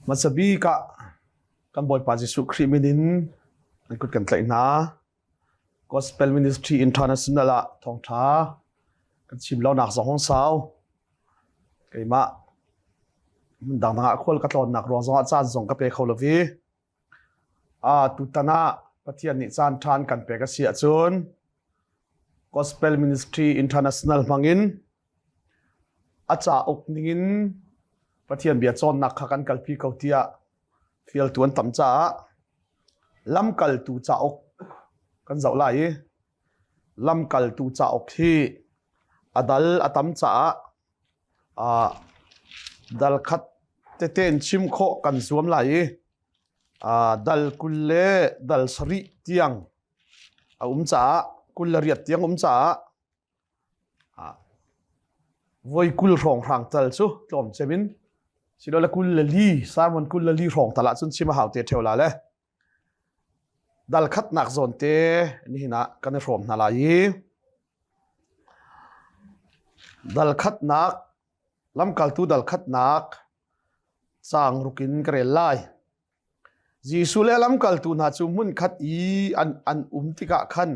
Hmasa bik ah kan Bawipa Jesuh Khrih min in an kut kan tlaih hna. Gospel Ministry International ah thawngṭha kan chim lonak zong hong sau. Keimah hmun dangdang ah khual ka tlawnnak ruang zongah caan zong ka pe kho lo i tutan ah Pathian nih caan ṭha an kan pek a si ahcun Gospel Ministry International hmangin A cauk ningin Pathian bia cawnnak kha kan kalpi ko tiah fialtu an tam caah lamkaltu cauk kan zoh lai i lamkaltu cauk hi a dal a tam caah uh, dal khat tete in chim khawh kan zuam lai i uh, dal 20 le dal sarih tiang a um caah 28 tiang um caah Voi 20 hrawnghrang tal cu tlawm cem in silole 24 sermon 24 hrawng tal ahcun chim a hau te ṭheo la le dal khatnak zawn te nihin ah kan i hrawm hna lai i dal khatnak lamkaltu dal khatnak caang ruk in ka rel lai. Jesuh le lamkaltu hna cu hmunkhat i an, an um tikah khan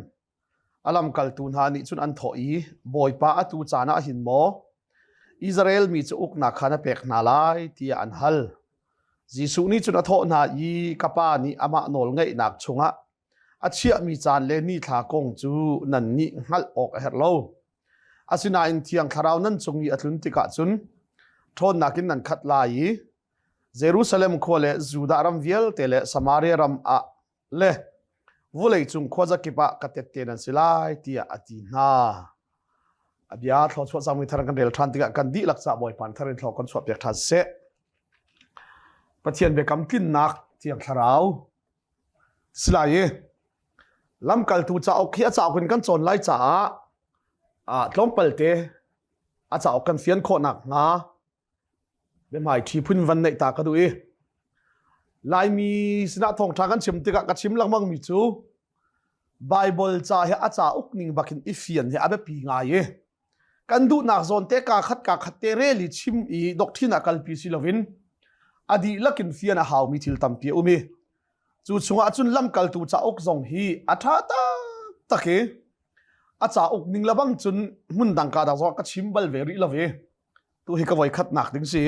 A lamkaltu hna nih cun an thawh i, Bawipa, atu caan ah hin maw Israel mi cu uknak kha na pek hna lai, tiah an hal. Jesuh nih cun a thawh hna i, Ka Pa nih amah nawl ngeihnak chungah a chiahmi caan le nithla kong cu nannih hngalh awk a herh lo. Asinain Thiang Thlarau nan cung i a tlun tikah cun ṭhawnnak in nan khat lai i Jerusalem khua le Judah ram vialte le Samaria ram ah le vawleicung khuazakip ah ka tette nan si lai tiah a ti hna. A bia thluachuah cangmi thar kan rel ṭhan tikah kan dihlak ca Bawipa thar in thlaw kan chuah piak ṭhan seh. Pathian biakam tlinnak Thiang Thlarau si lai i lamkaltu cauk hi a cauk in kan cawn lai caah tlawmpal te a cauk kan fian khawh nakhnga Biahmaiṭhi phun van neih ta ka duh i Laimi sinah thawngṭha kan chim tikah ka chim lengmangmi cu Baibal ca hi a cauk ning bakin i fian hi a biapi ngai i kan duhnak zawn te kaa khat kaa khat te rel i chim i doctrine ah kalpi si loin a dihlak in fian a haumi thil tampi a um i cu chungah cun lamkaltu cauk zong hi a ṭha taktak i a cauk ning lebang cun hmun dang ka dang zong ka chim bal ve rih lo i Tu hi ka voi khatnak ding si.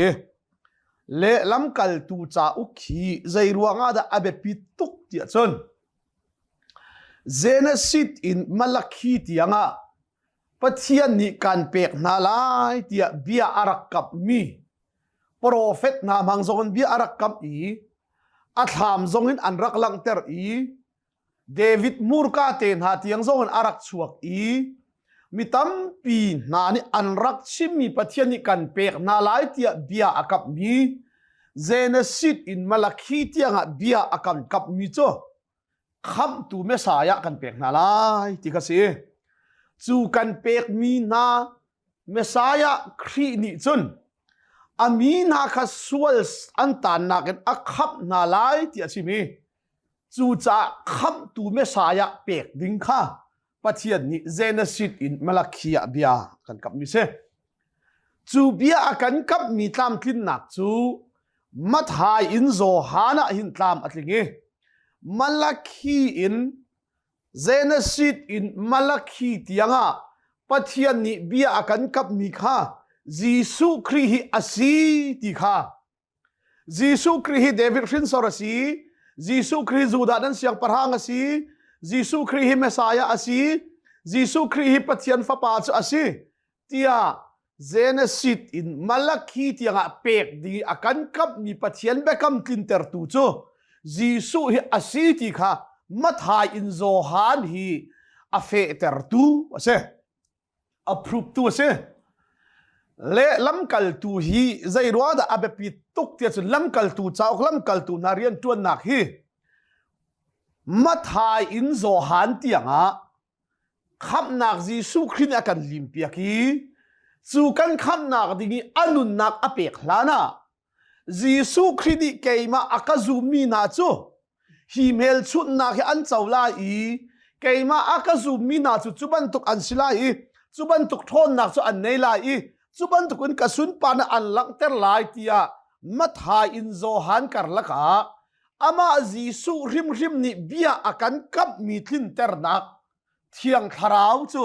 Le lamkaltu cauk hi zei ruangah dah a biapi tuk tiah cun Genesis in Malakhi tiangah Pathian nih kan pek hna lai tiah bia a rak kamhmi profet hna hmang zong in bia a rak kamh i a thlam zong in an rak langhter i David hmurka te hna tiang zong in a rak chuak i mi tampi hna nih an rak chimmi Pathian nih kan pek hna lai tiah bia a kamhmi Genesis in Malakhi tiangah bia a kan kamhmi cu khamhtu Messiah kan pek hna lai ti kha si. Cu kan pekmi hna Messiah Khrih nih cun a mi hna kha sual an tannak in a khamh hna lai ti a chim i Cucaah khamhtu Messiah pek ding kha Pathian nih Genesis in Malakhi ah bia kan kamhmi si. Cu bia a kan kamhmi tlamtlinnak cu Matthai in Johan ah hin tlam a tling i Malakhi in Genesis in Malakhi tiangah Pathian nih bia a kan kamhmi kha Jesuh Khrih hi a si ti kha Jesuh Khrih hi David hrinsor a si. Jesuh Khrih Judah nan siangpahrang a si. Jesuh Khrih hi Messiah a si. Jesuh Khrih hi Pathian fapa cu a si. Tiah Genesis in Malakhi tiangah pek ding a kan kamhmi Pathian biakam tlintertu cu Jesuh hi a si ti kha Matthai in Johan hi a fehtertu a si. Approve tu a si. Le lamkaltu hi zei ruang dah a biapi tuk tiah cun lamkaltu cauk lamkaltu hna rianṭuannak hi Matthai in Johan tiangah khamhnak Jesuh Khrih nih a kan limpiak i cu kan khamhnak ding i a nunnak a pek hlan ah Jesuh Khrih nih keimah a ka zummi hna cu hi hmelchunhnak hi an co lai i keimah a ka zummi hna cu cu bantuk an si lai i cu bantuk ṭhawnnak cu an nei lai i cu bantuk in ka sunparnak an langhter lai tiah. Matthai in Johan karlak ah amah Jesuh hrimhrim nih bia a kan kamhmi tlinternak Thiang Thlarau cu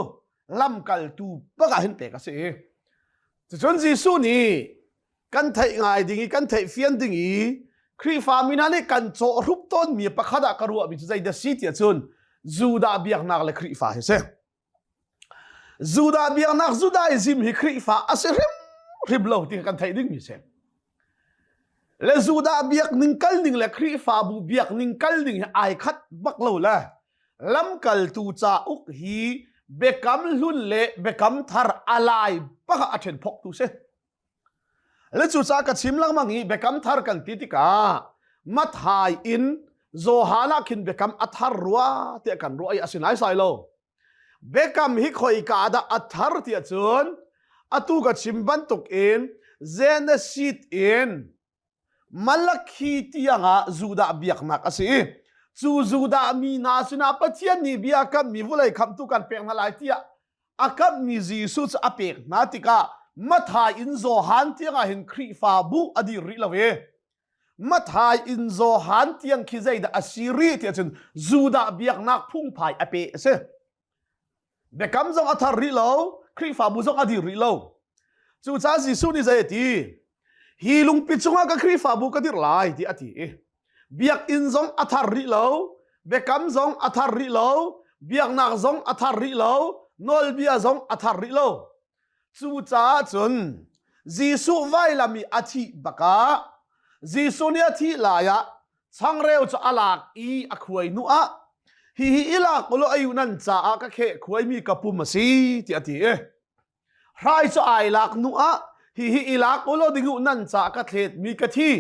lamkaltu bak ah hin pek a si. Cucun Jesuh nih kan theih ngai ding i kan theih fian ding i Khrihfa mi hna nih kan cawhrup tawnmi pakhat ah ka ruahmi cu zeidah si tiah cun Judah biaknak le Khrihfa hi si. Judah biaknak Judaism hi Khrihfa a si hrimhrim lo ti kan theih dingmi si. Le Judah biak ning kal ning le Khrihfabu biak ning kal ning hi ai khat bak lo le lamkaltu cauk hi biakam hlun le biakam thar alai bak ah a ṭhen phok tu si. Le cucaah ka chim lengmang i biakam thar kan ti tikah Matthai in Johan ah khin biakam a thar rua tiah kan ruah i a si naisai lo. Biakam hi khoika dah a thar tiah cun atu ka chim bantuk in Genesis in Malakhi tiangah Judah biaknak a si i cu Judah mi hna sinah Pathian nih bia kammi vulei khamhtu kan pek hna lai tiah a kamhmi Jesuh cu a pek hna tikah Matthai in Johan tiangah hin Khrihfabu a dir rih lo i Matthai in Johan tiang khi zeidah a si rih tiah cun Judah biaknak phungphai a pe a si. Biakam zong a thar rih lo, Khrihfabu zong a dir rih lo. Cucaah Jesuh nih zei a ti? Hi lungpi cungah ka Khrihfabu ka dirh lai ti a ti i biakinn zong a thar rih lo, biakam zong a thar rih lo, biaknak zong a thar rih lo, nawlbia zong a thar rih lo. Cucaah cun Jesuh vailam i a thih bakah Jesuh nih a thih lai ah changreu cu a lak i a khuai hnu ah hihi i lak ulaw ayu nan caah ka kheh khuaimi ka pum a si tiah a ti i hrai cu ai lak hnu ah hihi i lak ulaw dingu nan caah ka thletmi ka thi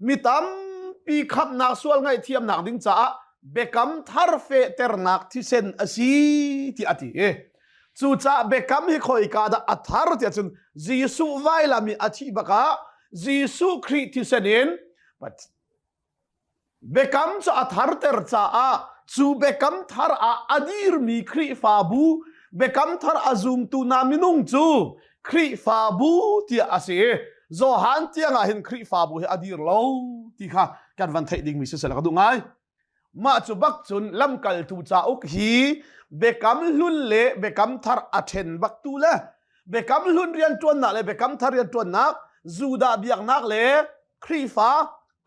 mi tampi khamhnak sual ngaihthiamnak ding caah biakam thar fehternak thisen a si tiah a ti i cucaah biakam hi khoika dah a thar tiah cun Jesuh vailam i a thih bakah Jesuh Khrih thisen in Biakam cu a tharter caah cu biakam thar ah a dirmi Khrihfabu, biakam thar a zumtu hna minung cu Khrihfabu tiah a si i Johan tiang ah hin Khrihfabu hi a dir lo ti kha kan van theih dingmi siseh ka duh ngai. Mah cu bak cun lamkaltu cauk hi biakam hlun le biakam thar a ṭhen baktu le biakam hlun rianṭuannak le biakam thar rianṭuannak Judah biaknak le Khrihfa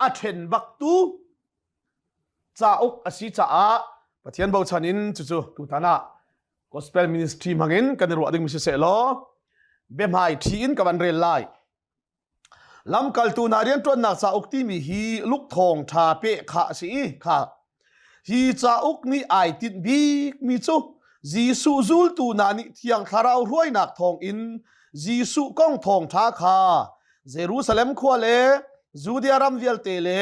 a ṭhen baktu cauk a si caah Pathian bochan in cucu tutan ah gospel ministry hmangin kan i ruah dingmi siseh law biahmai ṭhi in ka van rel lai. Lamkaltu hna rianṭuannak cauk timi hi Luke thawngṭha peh kha a si i kha hi cauk nih ai tinh bikmi cu Jesuh zultu hna nih Thiang Thlarau hruainak thawngin Jesuh kong thawngṭha kha Jerusalem khua le Judea ram vialte le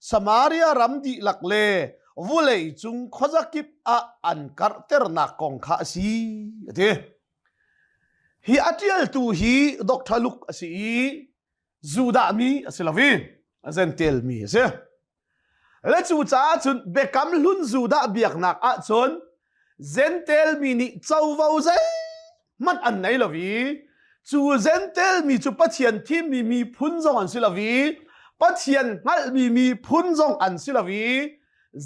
Samaria ram dihlak le vulei cung khuazakip ah an karhternak kong kha a si a ti. Hi a ṭialtu hi Dr. Luke a si i Judah mi a si lo i a Gentile mi a si. Le cu caah cun Biakam Hlun Judah biaknak ahcun Gentile mi nih covo zeihmanh an nei lo i cu Gentile mi cu Pathian thimmi miphun zong an si lo i Pathian hngalhmi miphun zong an si lo i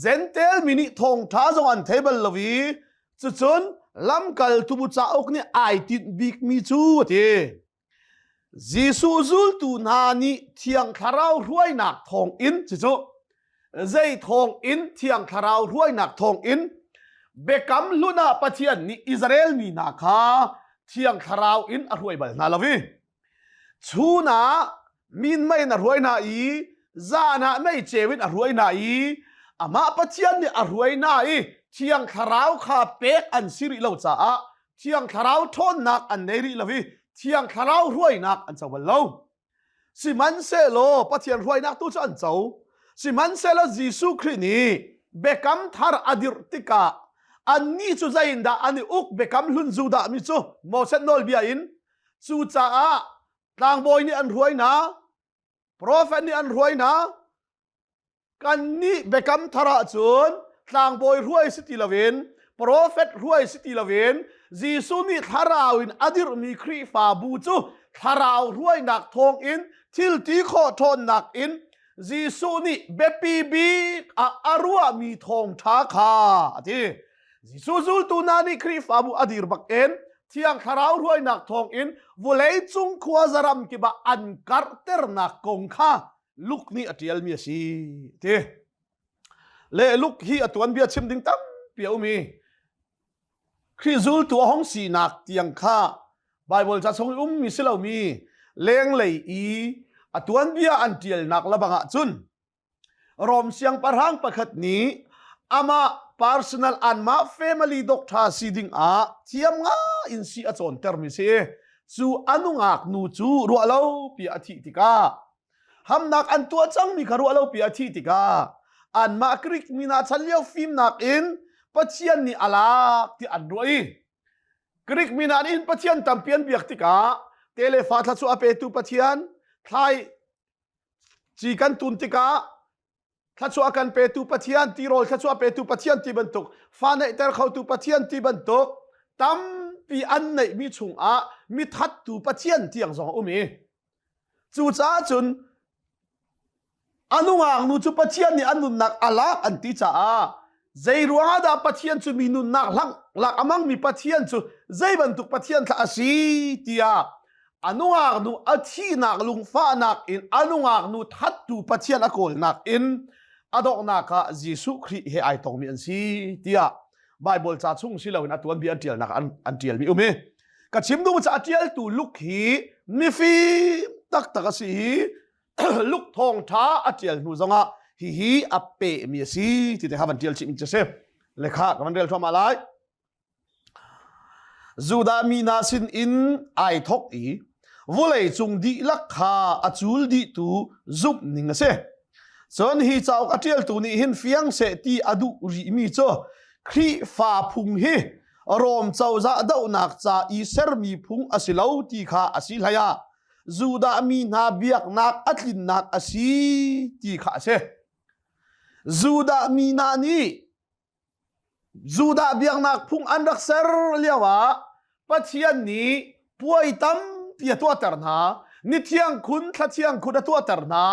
Gentile mi nih thawngṭha zong an thei bal lo i Cucun lamkaltu cauk nih ai tinh bikmi cu a ti. Jesuh zultu hna nih Thiang Thlarau hruainak thawngin cucu zei thawngin Thiang Thlarau hruainak thawngin biakam hlun ah Pathian nih Israel mi hna kha Thiang Thlarau in a hruai bal hna lo i Chun ah minmei in a hruai hna i zan ah meiceu in a hruai hna i amah Pathian nih a hruai hna i Thiang Thlarau kha pek an si rih lo caah Thiang Thlarau ṭhawnnak an nei rih lo i Thiang Thlarau hruainak an co bal lo. Sihmanhsehlaw Pathian hruainak tu cu an co. Sihmanhsehlaw Jesuh Khrih nih biakam thar a dirh tikah annih cu zeiindah an i uk biakam hlun Judah mi cu Moses nawlbia in Cucaah tlangbawi nih an hruai hna, profet nih an hruai hna. Kannih biakam thar ahcun tlangbawi hruai si ti loin, profet hruai si ti loin, Jesuh nih thlarau in a dirhmi Khrihfabu cu Thlarau hruainak thawngin thil ti khawh ṭhawnnak in Jesuh nih biapi bik ah a ruahmi thawngṭha kha a ti. Jesuh zultu hna nih Khrihfabu a dir bak in Thiang Thlarau hruainak thawngin vawlei cung khuazaram kip ah an karhternak kong kha Luke nih a ṭialmi a si ti. Le Luke hi a tuanbia chim ding tampi a um i Khrih zultu a hong sinak tiang kha Baibal ca chung i ummi si lomi lenglei i a tuanbia an ṭialnak labang ah cun Rom siangpahrang pakhat nih amah personal anmah family doctor si ding ah thiam nga in si a cawntermi si. Cu a nungak nu cu ruah lo pi a thih tikah hamnak an tuah cangmi kha ruah lo pi a thih tikah anmah Greek mi hna chan lio fimnak in Pathian nih a lak ti an ruah i Greek mi hna nih hin Pathian tampi an biak tikah telefa thla cu a petu Pathian thlai Ci kan tun tikah thluachuah kan petu Pathian, tirawl thluachuah petu Pathian ti bantuk, fa neihter khotu Pathian ti bantuk tampi an neihmi chungah mithattu Pathian tiang zong a um i cucaah cun a nungak nu cu Pathian nih an nunnak a lak an ti caah zei ruangah dah Pathian cu mi nunnak hlang lak a hmangmi Pathian cu zei bantuk Pathian thlah a si tiah a nungak nu a thihnak lungfahnak in a nungak nu thattu Pathian a kawlnak in a donghnak ah Jesuh Khrih he ai tongmi an si tiah Bible ca chung si loin a tuanbia an ṭialnak an, an ṭialmi um i ka chim duh ca a ṭialtu Luke hi mifim taktak a si hi Luke thawngṭha a ṭial hnu zongah hihi a pehmi a si ti te kha van ṭial chih mi cu a si lekha ka van rel thluahmah lai Judah mi hna sin in ai thawk i vawlei cung dihlak kha a cul dihtu zumh ning a si. Cun hi cauk a ṭialtu nih hin fiang seh ti a duh rihmi cu Khrihfa phung hi Rom cozah dohnak ca i sermi phung a si lo ti kha a si hlei ah Judah mi hna biaknak a tlinnak a si ti kha a si. Judah mi hna nih Judah biaknak phung an rak ser lioah Pathian nih puai tampi a tuahter hna. Ni thiang khun, thla thiang khun a tuahter hna.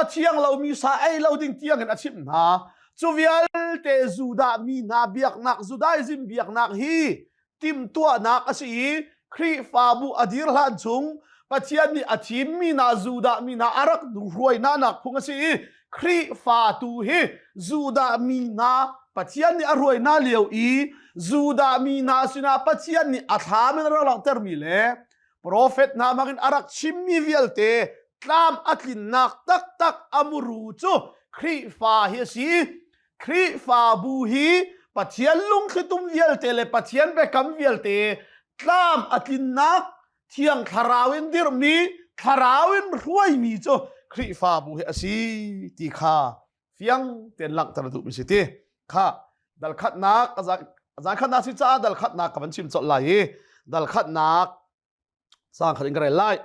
A thiang lomi sa ei lo ding tiangin a chimh hna. Cu vialte Judah mi hna biaknak, Judaism biaknak hi timhtuahnak a si i Khrihfabu a dir hlan chung Pathian nih a thimmi hna Judah mi hna a rak hruai hna nak phung a si i Khrihfa tu hi Judah mi hna Pathian nih a hruai hna lio i Judah mi hna sinah Pathian nih a thlam in a rak langhtermi le profet hna hmangin a rak chimmi vialte tlam a tlinnak taktak a muru cu Khrihfa hi a si. Khrihfabu hi Pathian lungthlitum vialte le Pathian biakam vialte tlam a tlinnak Thiang Thlarau in dirhmi Thlarau in hruaimi cu Khrihfabu hi a si ti kha fiang tein langhter duhmi si ti kha dal khatnak zan khatnak si caah dal khatnak ka van chim colh lai i dal khatnak Sang khat in ka rel lai.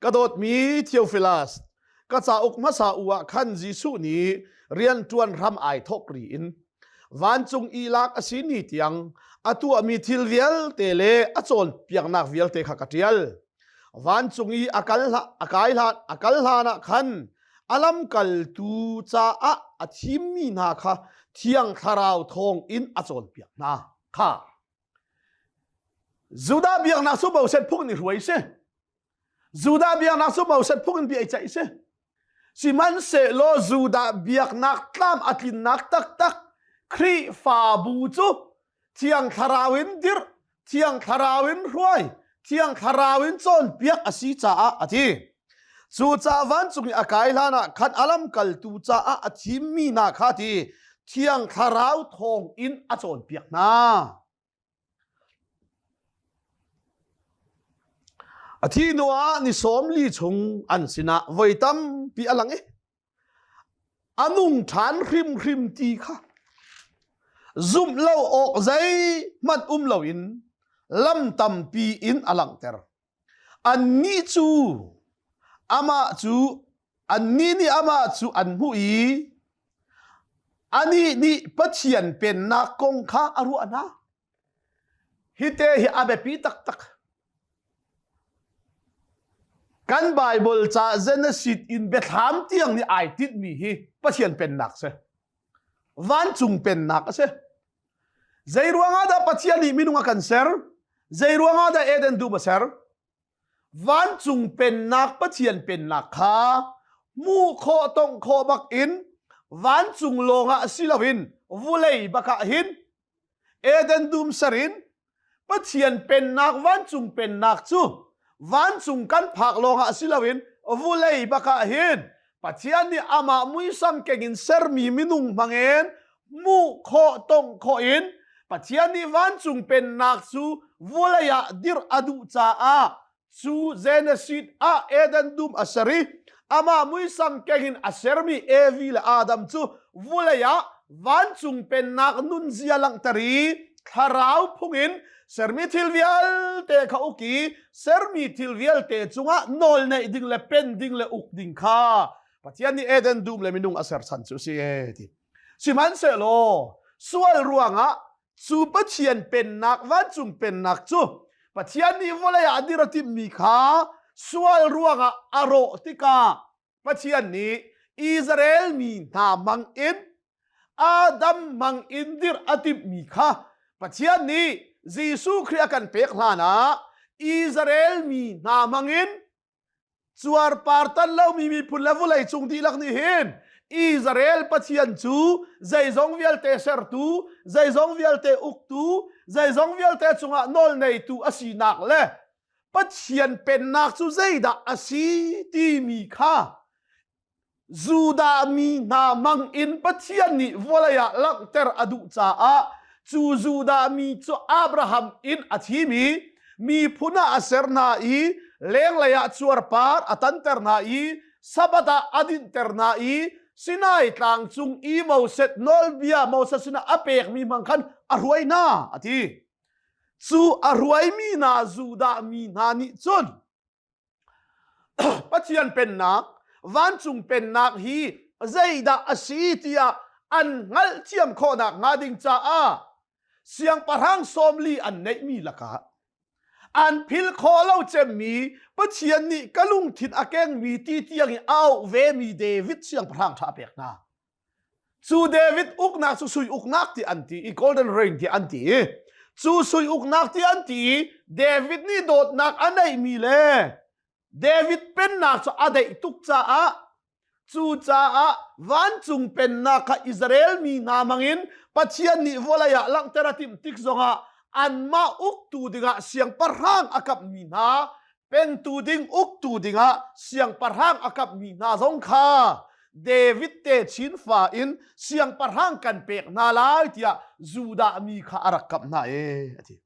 Ka dawtmi Theophilus, ka cauk hmasa u ah khan Jesuh nih rianṭuan hram ai thawk ri in vancung i lak a si ni tiang a tuahmi thil vialte le a cawnpiaknak vialte kha ka ṭial. Vancung i a kal a kai hlan a kal hlan ah khan a lamkaltu caah a thimmi hna kha Thiang Thlarau thawng in a cawnpiak hna kha. Judah biaknak cu Moses phung nih hruai si. Judah biaknak cu Moses phung in bia i ceih si. Sihmanhsehlaw Judah biaknak tlam a tlinnak taktak Khrihfabu cu Thiang Thlarau in dirh, Thiang Thlarau in hruai, Thiang Thlarau in cawnpiak a si caah a ti. Cucaah vancung i a kai hlan ah khan a lamkaltu caah a thimmi hna kha ti Thiang Thlarau thawng in a cawnpiak hna. A thih hnuah ni 40 chung an sinah voi tampi a lang i a nung ṭhan hrimhrim ti kha zumh lo awk zeihmanh um loin lam tampi in a langhter. Annih cu amah cu annih nih amah cu an hmuh i anih nih Pathian pennak kong kha a ruah hna. Hi te hi a biapi taktak. Kan Bible ca Genesis in biathlam tiang nih ai tinhmi hi Pathian pennak si. Vancung pennak a si. Zei ruangah dah Pathian nih minung a kan ser? Zei ruangah dah Eden dum a ser? Vancung pennak Pathian pennak kha hmuh khawh tongh khawh bak in vancung lawngah si loin vulei bakah hin Eden dum ser in Pathian pennak vancung pennak cu vancung kan phak lawngah si loin vulei bakah hin Pathian nih amah muisam keng in sermi minung hmangin hmuh khawh tongh khawh in Pathian nih vancung pennak cu vulei ah dirh a duh caah cu Genesis ah Eden dum a ser i amah muisam keng in a sermi Evi le Adam cu vulei ah vancung pennak nunzia langhter i thlarau phung in sermi thil vialte kha uk i sermi thil vialte cungah nawl neih ding le pen ding le uk ding kha Pathian nih Eden dum le minung a ser chan cu si e ti. Sihmanhsehlaw sual ruangah Cu Pathian pennak vancung pennak cu Pathian nih vawlei ah dir a timhmi kha sual ruangah a rawh tikah Pathian nih Israel mi hna mang in Adam mang in dirh a timhmi kha Pathian nih Jesuh Khrih a kan pek hlan ah Israel mi hna mang in Cuarpar tan lomi miphun le vawlei cung dihlak nih hin Israel Pathian cu zeizong vialte sertu, zeizong vialte uktu, zeizong vialte cungah nawl neitu a sinak le Pathian pennak cu zeidah a si timi kha Judah mi hna mang in Pathian nih vawlei ah langhter a duh caah cu Judah mi cu Abraham in a thimi miphun ah a ser hna i lenglei ah cuarpar a tanter hna i Sabbath ah a dinhter hna i Sinai tlang cung i Moses nawlbia Moses sinah a pekmi hmang khan a hruai hna a ti. Cu a hruaimi hna Judah mi hna nih cun Pathian pennak, vancung pennak hi zeidah a si tiah an hngalhthiam khawhnak hnga ding caah siangpahrang sawmli an neihmi lakah an phil khawh lo cemmi Pathian nih ka lungthin a kengmi ti tiang i a auh vemi David siangpahrang ṭha a pek hna. Cu David uknak cu sui uknak ti an ti i golden reign ti an ti i cu sui uknak ti an ti i David nih dawtnak a neihmi le David pennak cu a deih tuk caah cucaah vancung pennak kha Israel mi hna hmangin Pathian nih vawlei ah langhter a timh tik zongah anmah uktu dingah siangpahrang a kamhmi hna Pengtu ding uktu dingah siangpahrang a kapmi hna zong kha David te chin fa in siangpahrang kan pek hna lai tiah Judah mi kha a rak kap hna e a ti.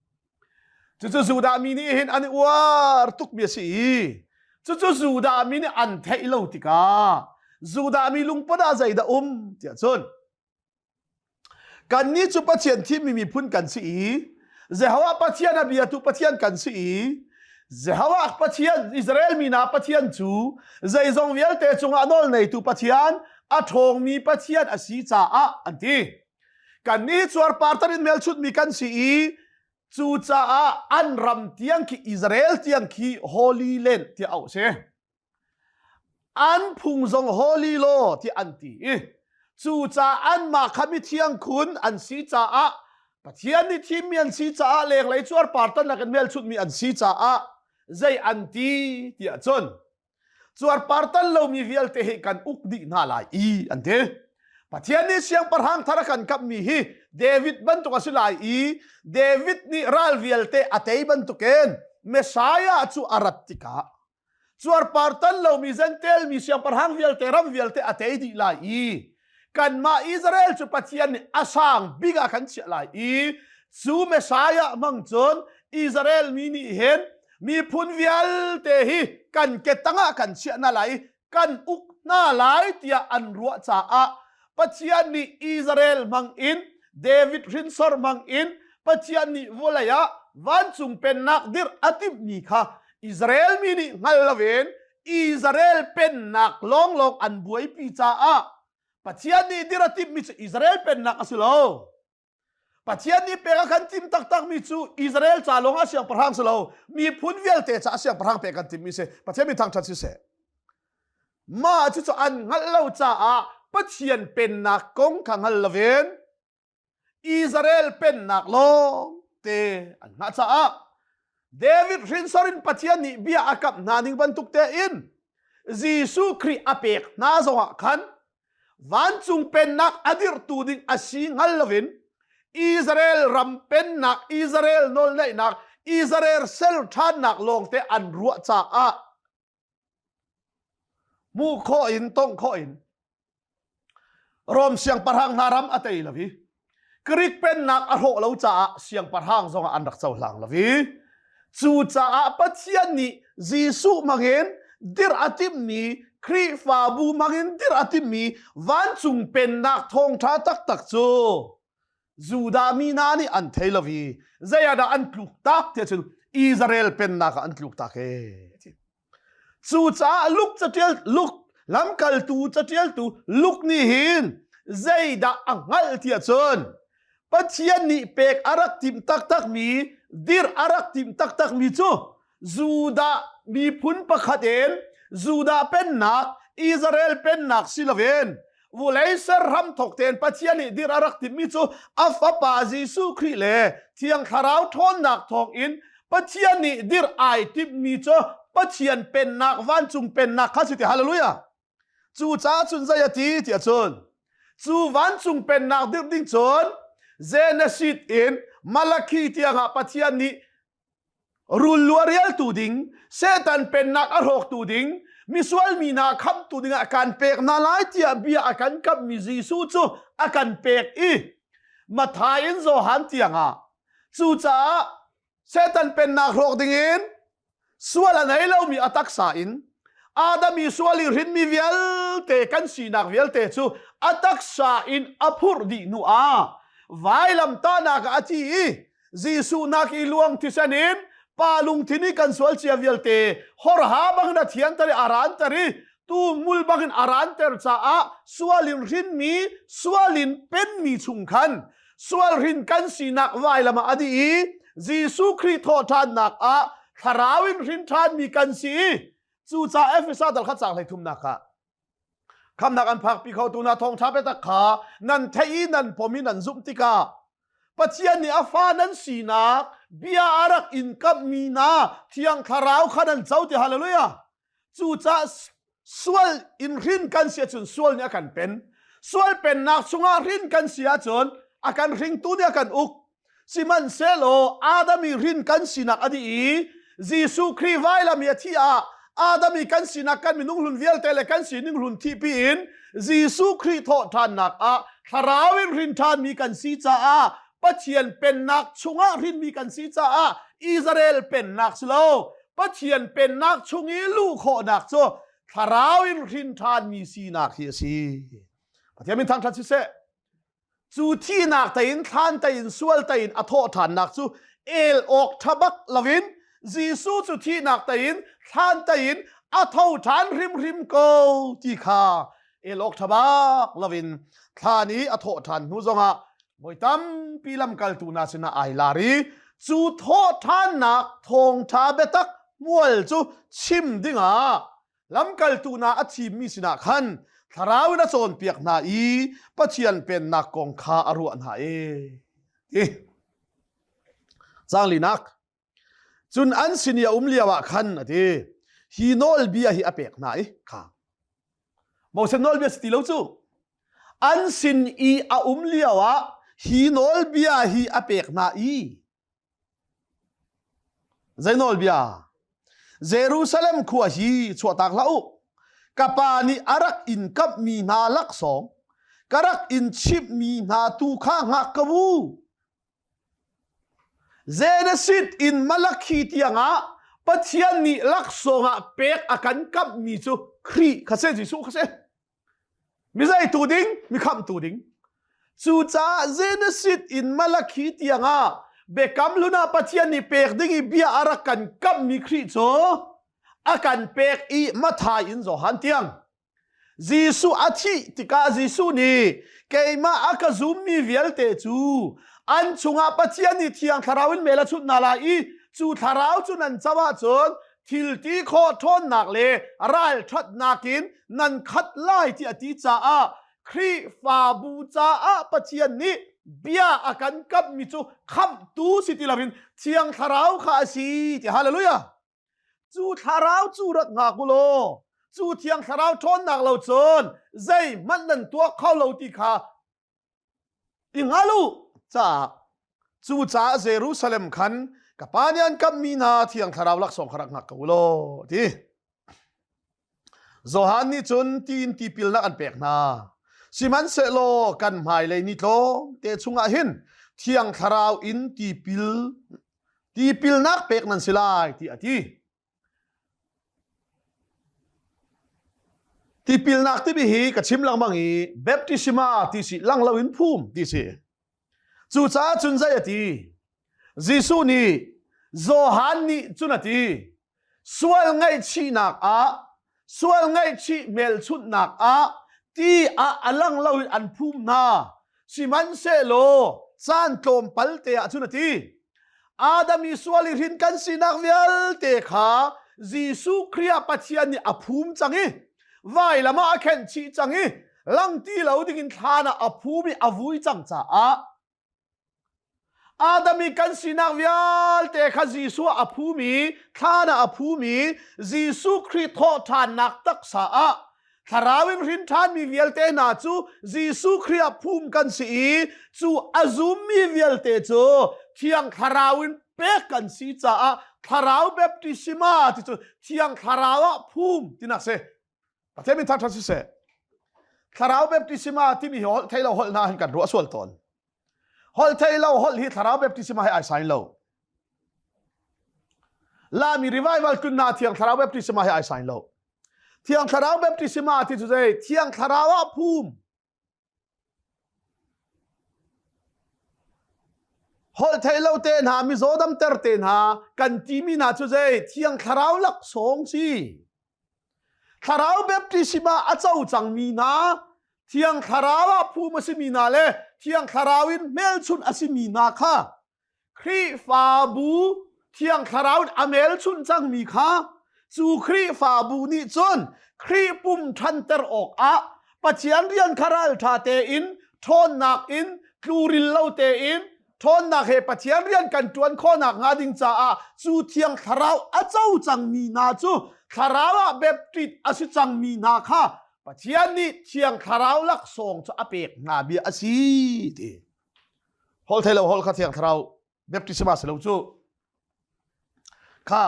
Cucu Judah mi nih hin an i uar tukmi a si i cucu Judah mi nih an theih lo tikah Judah mi lungput ah zeidah um tiah cun Kannih cu Pathian thimmi miphun kan si i Jehovah Pathian a biatu Pathian kan si i Jehovah Pathian Israel mi hna Pathian cu zeizong vialte cungah nawl neitu Pathian a ṭhawngmi Pathian a si caah an ti. Kannih cuarpartan in hmelchunhmi kan si i cucaah an ram tiang khi Israel tiang khi Holy Land tiah auh a si. An phung zong holy law ti an ti i cucaah anmah kha mithiang khun an si caah Pathian nih thimmi an si caah lenglei cuarpar tan lakin hmelchunhmi an si caah zei an ti tiah cun cuarpar tan lomi vialte hi kan uk dih hna lai i an ti. Pathian nih siangpahrang thar a kan kamhmi hi David bantuk a si lai i David nih ral vialte a tei bantukin Messiah cu a rat tikah cuarpar tan lomi Jentail mi siangpahrang vialte ram vialte a tei dih lai i kanmah Israel cu Pathian nih a sang bik ah kan chiah lai i cu Messiah hmang cun Israel mi nih hin miphun vialte hi kan ke tangah kan chiah hna lai i kan uk hna lai tiah an ruah caah Pathian nih Israel hmang in David hrinsor hmang in Pathian nih vawlei ah vancung pennak dirh a timhmi kha Israel mi nih hngal loin Israel pennak lawnglawng an buaipi caah Pathian nih dirh a timhmi cu Israel pennak a si lo. Pathian nih pek a kan tim taktakmi cu Israel ca lawng ah siangpahrang si lo, miphun vialte ca siangpahrang pek kan timmi si. Pathian mi thangṭhat siseh. Mah cucu an hngalh lo caah Pathian pennak kong kha hngal loin Israel pennak lawng te an hngah caah David hrinsor in Pathian nih bia a kamh hna ning bantuk tein Jesuh Khrih a pek hna zongah khan vancung pennak a dirhtu ding a si hngal loin Israel ram pennak, Israel nawlneihnak, Israel sel ṭhannak lawngte an ruah caah hmuh khawh in tongh khawh in Rom siangpahrang hna ram a tei lo i Greek pennak a hrawh lo caah siangpahrang zongah an rak cohlang lo i cucaah Pathian nih Jesuh hmangin dirh a timhmi Khrihfabu hmangin dirh a timhmi vancung pennak thawngṭha taktak cu Judah mi hna nih an thei lo i zei ah dah an tluk tak tiah cun Israel pennak ah an tluk tak ee. Cucaah Luke catial Luke lamkaltu catialtu Luke nih hin zeidah a hngalh tiah cun Pathian nih pek a rak timh taktakmi dirh a rak timh taktakmi cu Judah miphun pakhat in Judah pennak Israel pennak si loin vulei ser hram thok tein Pathian nih dirh a rak timhmi cu a fapa Jesuh Khrih le Thiang Thlarau ṭhawnnak thawng in Pathian nih dirh ai timhmi cu Pathian pennak vancung pennak kha si ti hallelujah cucaah cun zei a ti tiah cun cu vancung pennak dirh ding cun Genesis in Malakhi tiangah Pathian nih rul lu a rialtu ding Satan pennak a hrawktu ding misual mi hna khamtu dingah kan pek hna lai tiah bia a kan kamhmi Jesuh cu a kan pek i Matthai in Johan tiangah cucaah Satan pennak hrawk dingin sual a nei lomi a taksa in Adam i sual i hrinmi vialte kan sinak vialte cu a taksa in a phurh dih hnu ah vailamtahnak ah a thi i Jesuh nak i luang thisen in pa lungthin i kan sual cia vialte horha bangin a thianter i a ranter i tu mul bangin a ranter caah sual in hrinmi sual in penmi chung khan sual hrin kan sinak vailam ah a dih i Jesuh Khrih thawhṭhannak ah thlarau in hrin ṭhanmi kan si i cucaah Efesa dal kha caang 33nak ah Khamnak an phakpi kho tu na thawngṭha biatak kha nan theih i nan pom i nan zumh tikah Pathian nih a fa nan sinak bia a rak in kamhmi hna Thiang Thlarau kha nan co ti hallelujah. Cucaah sual in hrin kan si ahcun sual nih a kan pen. Sual pennak chungah hrin kan si ahcun a kan hringtu nih a kan uk. Sihmanhsehlaw Adam i hrin kan sinak a dih i Jesuh Khrih vailam i a thih ah Adam i kan sinak kan minung hlun vialte le kan sining hlun thihpi in Jesuh Khrih thawhṭhannak ah thlarau in hrin ṭhanmi kan si caah Pathian pennak chungah hrinmi kan si caah Israel pennak si lo Pathian pennak chung i luh khawhnak cu thlarau in hrin ṭhanmi sinak hi a si. Pathian min thangṭhat siseh. Cu thihnak tein thlan tein sual tein a thawh ṭhannak cu el awk ṭha bak loin Jesuh cu thihnak tein thlan tein a tho ṭhan hrimhrim ko ti kha el awk ṭha bak loin thlan i a thawh ṭhan hnu zongah voi tampi lamkaltu hna sinah ai lar i cu thawh ṭhannak thawngṭha biatak hmual cu chim dingah Lamkaltu hna a thimmi sinah khan thlarau in a cawnpiak hna i Pathian pennak kong kha a ruah hna e. Ti. Caang linak. Cun an sin i a um lio ah khan a ti. Hi nawlbia hi a pek hna i kha. Moses nawlbia si ti lo cu. An sin i a um lio ah hi nawlbia hi a pek hna i Zei nawlbia? Jerusalem khua hi chuahtak hlah u. Ka pa nih a rak in kamhmi hna laksawng, ka rak in chimhmi hna tu kha hngak ko u. Genesis in Malakhi tiangah Pathian nih laksawng ah pek a kan kamhmi cu Khrih kha si, Jesuh kha si. Mi zeitu ding, mi khamhtu ding. Cucaah Genesis in Malakhi tiangah biakam hlun ah Pathian nih pek ding i bia a rak kan kamhmi Khrih cu a kan pek i Matthai in Johan tiang. Jesuh a thih tikah Jesuh nih keimah a ka zummi vialte cu an chungah Pathian nih Thiang Thlarau in mel a chut hna lai i cu Thlarau cu nan co ahcun thil ti khawh ṭhawnnak le ralṭhatnak in nan khat lai ti a ti caah Khrihfabu caah Pathian nih bia a kan kamhmi cu khamhtu si ti loin Thiang Thlarau kha a si ti hallelujah cu thlarau cu rat hngak u law cu Thiang Thlarau ṭhawnnak lo cun zeihmanh nan tuah kho lo ti kha i hngal u caah cucaah Jerusalem khan ka pa nih an kamhmi hna Thiang Thlarau laksawng kha rak hngak ko u law ti. Johan nih cun tiin tipilnak an pek hna. Sihmanhsehlaw kan hmailei ni tlawmte chungah hin Thiang Thlarau in tipil tipilnak pek nan si lai ti a ti. Tipilnak timi hi ka chim lengmang i baptisma ti si lang loin phum ti si. Cucaah cun zei a ti? Jesuh nih Johan nih cun a ti. Sual ngaihchihnak ah sual ngaihchih hmelchunhnak ah ti ah a lang loin an phum hna. Sihmanhsehlaw caan tlawmpal te ah cun a ti. Adam i sual i hrin kan sinak vialte kha Jesuh Khrih ah Pathian nih a phum cang i vailam ah a khenh chih cang i lang ti lo dingin thlan ah a phum i a vui cang caah Adam i kan sinak vialte kha Jesuh ah a phum i thlan ah a phum i Jesuh Khrih thawhṭhannak taksa ah Thlarau in hrin ṭhanmi vialte hna cu Jesuh Khrih ah phum kan si i cu a zummi vialte cu Thiang Thlarau in pek kan si caah Thlarau baptisma ti cu Thiang Thlarau ah phum tinak si. Pathian min thangṭhat siseh. Thlarau baptisma timi hi holh thei lo holh hna hin kan ruah sual tawn. Holh thei lo holh hi thlarau baptisma he ai sain lo. Lami revival tunna thiang thlarau baptisma he ai sain lo. Thiang thlarau baptisma ti cu zei? Thiang thlarau ah phum. Holh thei lo te hna, mizaw damter te hna, kan timi hna cu zei? Thiang thlarau laksawng si. Thlarau baptisma a co cangmi hna, Thiang Thlarau ah phum a simi hna le Thiang Thlarau in hmelchunh a simi hna kha Khrihfabu Thiang Thlarau in a hmelchunh cangmi kha cu Khrihfabu nih cun Khrih pum ṭhanter awkah Pathian rian kha ralṭha tein ṭhawnnak in tluril lo tein ṭhawnnak he Pathian rian kan ṭuan khawhnak hnga ding caah cu Thiang Thlarau a co cangmi hna cu Thlarau ah baptist a si cangmi hna kha Pathian nih Thiang Thlarau laksawng cu a pek hna bia a si ti. Holh thei lo holh kha Thiang Thlarau baptisma si lo cu. Kha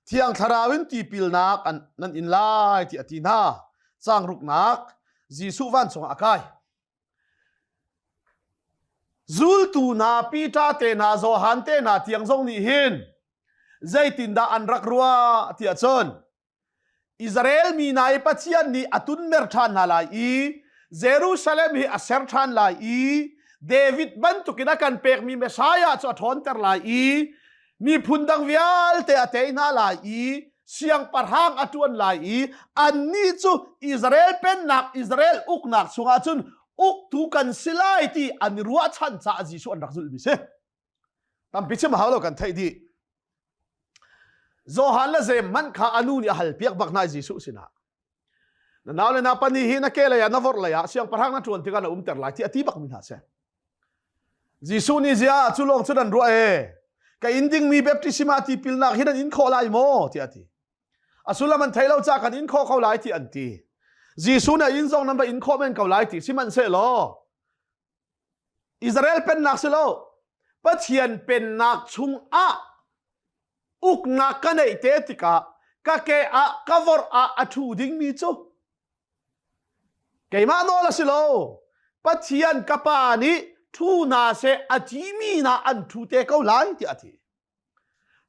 Thiang Thlarau in tipilnak an nan in lai ti a ti hna. Caang ruknak Jesuh vancung ah a kai. Zultu hna Peter te hna Johan te hna tiang zong nih hin zeitindah an rak ruah tiah cun Israel mi hna i Pathian nih a tunmer ṭhan hna lai i Jerusalem hi a ser ṭhan lai i David bantukin a kan pekmi Messiah cu a ṭhawnter lai i miphun dang vialte a tei hna lai i siangpahrang a ṭuan lai i annih cu Israel pennak Israel uknak chungah cun uktu kan si lai ti an i ruahchan caah Jesuh an rak zulhmi si. Tampi chim hau lo kan theih dih. Johan le Jeim hmanh kha a nu nih a hal piak bak hna Jesuh sinah. Na nau le na pani hi na ke lei ah na vorh lei ah siangpahrang na ṭuan tikah na umter lai ti a ti bakmi hna si. Jesuh nih zia cu lawng cu nan ruah e ka in dingmi baptisma tipilnak hi nan in khawh lai maw tiah a ti. A sullam an thei lo ca kan in khawh ko lai ti an ti. Jesuh nih in zong nan va in khawh men ko lai ti sihmanhsehlaw Israel pennak si lo Pathian pennak chungah uknak ka neih te tikah ka ke ah ka vorh ah a ṭhu dingmi cu Keimah nawl a si lo. Pathian ka pa nih ṭhu hna seh a timi hna an ṭhu te ko lai tiah a ti.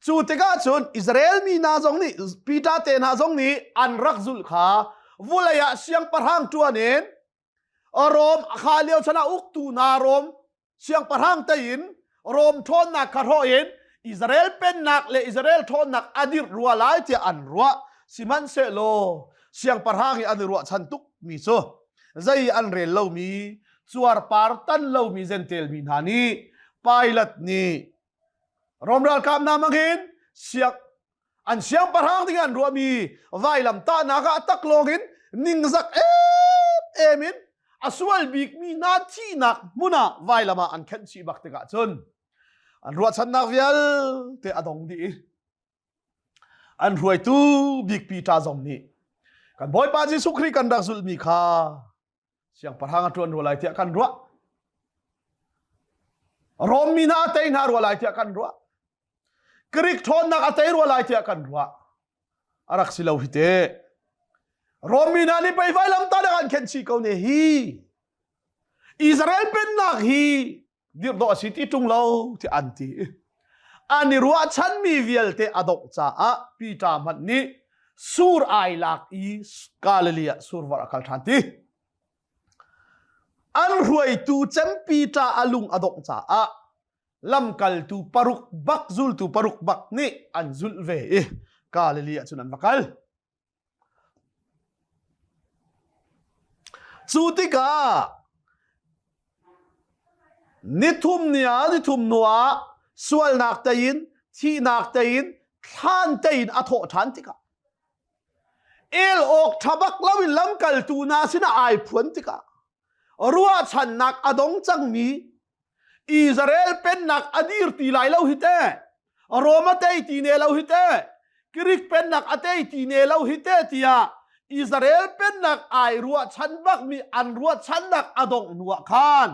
Cu tikah cun Israel mi hna zong nih Peter te hna zong nih an rak zulh kha vulei ah siangpahrang ṭuan in Rom kha lio chan ah uktu hna Rom siangpahrang tein Rom ṭhawnnak kha hrawh in Israel pennak le Israel ṭhawnnak a dirh rua lai tiah an ruah. Sihmanhsehlaw siangpahrang i an i ruahchan tuk mi cu zei an rel lomi cuarpar tan lomi Jentail mi hna nih Pilat nih Rom ralkap hna hmangin siang an siangpahrang ding an ruahmi vailam tahnak ah taklawng in ningzak em em in a sual bikmi hna thihnak hmun ah vailam ah an khenh chih bak tikah cun an ruahchannak vialte a dong dih i an hruaitu bik Peter zong nih kan Bawipa Jesuh Khrih kan rak zulhmi kha siangpahrang a ṭuan rua lai tiah kan ruah. Rom mi hna a tei hna rua lai tiah kan ruah. Greek ṭhawnnak a tei rua lai tiah kan ruah. A rak si lo hi te. Rom mi hna nih pei vailam ta an khenh chih ko ne hi. Israel pennak hi dirh dawh a si ti ṭung lo ti an ti. An i ruahchanmi vialte a dongh caah Peter hmanh nih sur ai lak i Galilee ah survar a kal ṭhan ti. An hruaitu cem Peter a lung a dongh caah lamkaltu paruk bak zultu paruk bak nih an zulh ve i Galilee ah cun an va kal. Cu tikah nithum ni ah nithum hnu ah sualnak tein thihnak tein thlan tein a thawh ṭhan tikah el awk ṭha bak loin lamkaltu hna sinah ai phuan tikah ruahchannak a dong cangmi Israel pennak a dir ti lai lo hi te Rome a tei ti ne lo hi te Greek pennak a tei ti ne lo hi te tiah Israel pennak ai ruahchan bakmi an ruahchannak a dongh hnu ah khan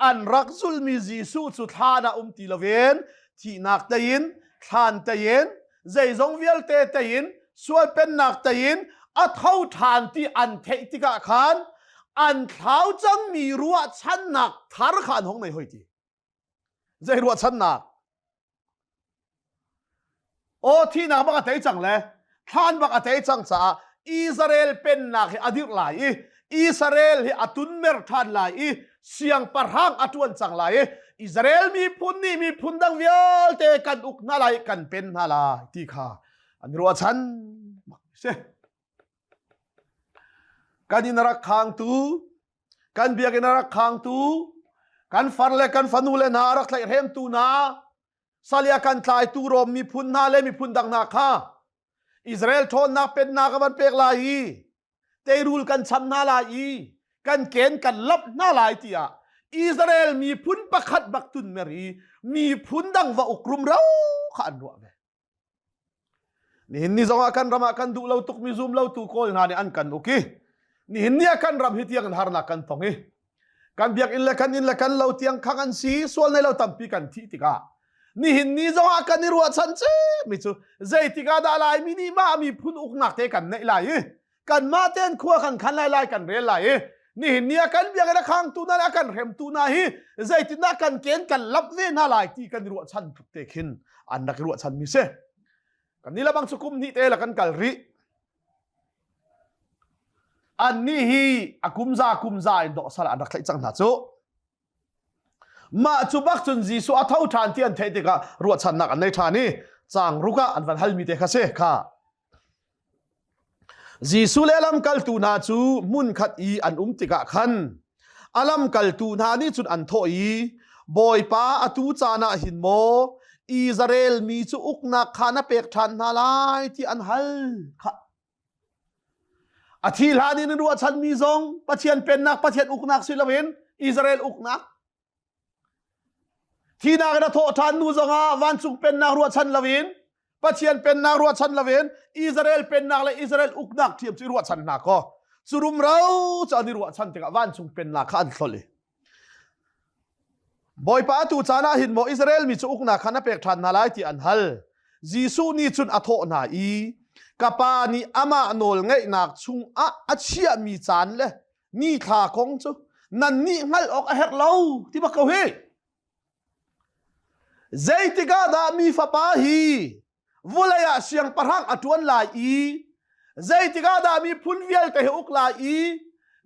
an rak zulmi Jesuh cu thlan ah um ti loin thihnak tein thlan tein zeizong vialte tein sual pennak tein a tho ṭhan ti an theih tikah khan an thlau cangmi ruahchannak thar kha an hong nei hoi ti zei ruahchannak aw thihnak bak a tei cang le thlan bak a tei cang caah Israel pennak hi a dirh lai i Israel hi a tunmer ṭhan lai i siangpahrang a ṭuan cang lai i Israel miphun nih miphun dang vialte kan uk hna lai kan pen hna lai ti kha an ruahchan bak si. Kan inn a rak khangtu, kan biakinn a rak khangtu, kan far le kan fanu le hna a rak tlaihhremtu hna, salia kan tlaitu Rom miphun hna le miphun dang hna kha Israel ṭhawnnak pennak a van pek lai i teirul kan cham hna lai i kan ken kan lap hna lai tiah Israel miphun pakhat bak tun mer i miphun dang va uk rumro kha an ruah ve. Nihin ni zongah kan ram ah kan duh lo tukmi zum lo tu kawl hna nih an kan uk i nihin ni ah kan ram hi tiang in harnak kan tong i kan biakinn le kan inn le kan lo tiang khang an si sual nei lo tampi kan thih tikah nihin ni zongah kan i ruahchan mi cu zeitik ah dah Laimi nih mah miphun uknak te kan neih lai i kanmah tein khua kan khan lai lai kan rel lai i nihin ni ah kan biakinn a khangtu hna le a kan hremtu hna hi zeitindah kan ken kan lap ve hna lai ti kan i ruahchan tluk te khin an rak i ruahchan mi si kan ni labang cu kum hnih te la kan kal rih Annih hi a kumza kumza in dawh sal an rak tlaih cang hna cu. Mah cu bak cun Jesuh a tho ṭhan ti an theih tikah ruahchannak an nei ṭhan i caang ruk ah an van halmi te kha si kha. Jesuh le lamkaltu hna cu hmunkhat i an um tikah khan a lamkaltu hna nih cun an thawh i Bawipa atu caan ah hin maw Israel mi cu uknak kha na pek ṭhan hna lai ti an hal kha. A thi hlan in ruahchanmi zong Pathian pennak, Pathian uknak si loin Israel uknak. Thinak in a thawh ṭhan nu zongah vancung pennak ruahchan loin Pathian pennak ruahchan loin Israel pennak le Israel uknak ṭhiam cu i ruahchan hna kaw cu rumro cu an i ruahchan tikah vancung pennak kha an hlolh i Bawipa atu caan ah hin maw Israel mi cu uknak kha na pek ṭhan hna lai ti an hal. Jesuh nih cun a thawh hna i ka pa nih amah nawl ngeihnak chungah a chiahmi caan le nithla kong cu nannih hngalh awk a herh lo ti bak ko hi. Zeitik ah dah mi fapa hi vulei ah siangpahrang a ṭuan lai i zeitik ah dah miphun vialte hi uk lai i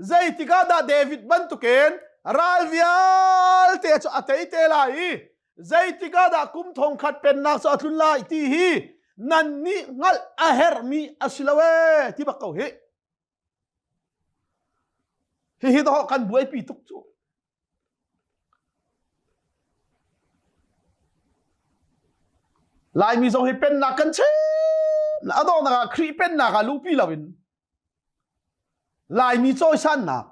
zeitik ah dah David bantukin ral vialte cu a tei te lai i zeitik ah dah kum thongkhat pennak cu a tlun lai ti hi Nan nih hngalh a herhmi a si lo ee ti bak ko hi. Hihi dawh kan buaipi tuk cu. Laimi zong hi pennak kan chim. A donghnak ah Khrih pennak ah luhpi loin Laimi cawisannak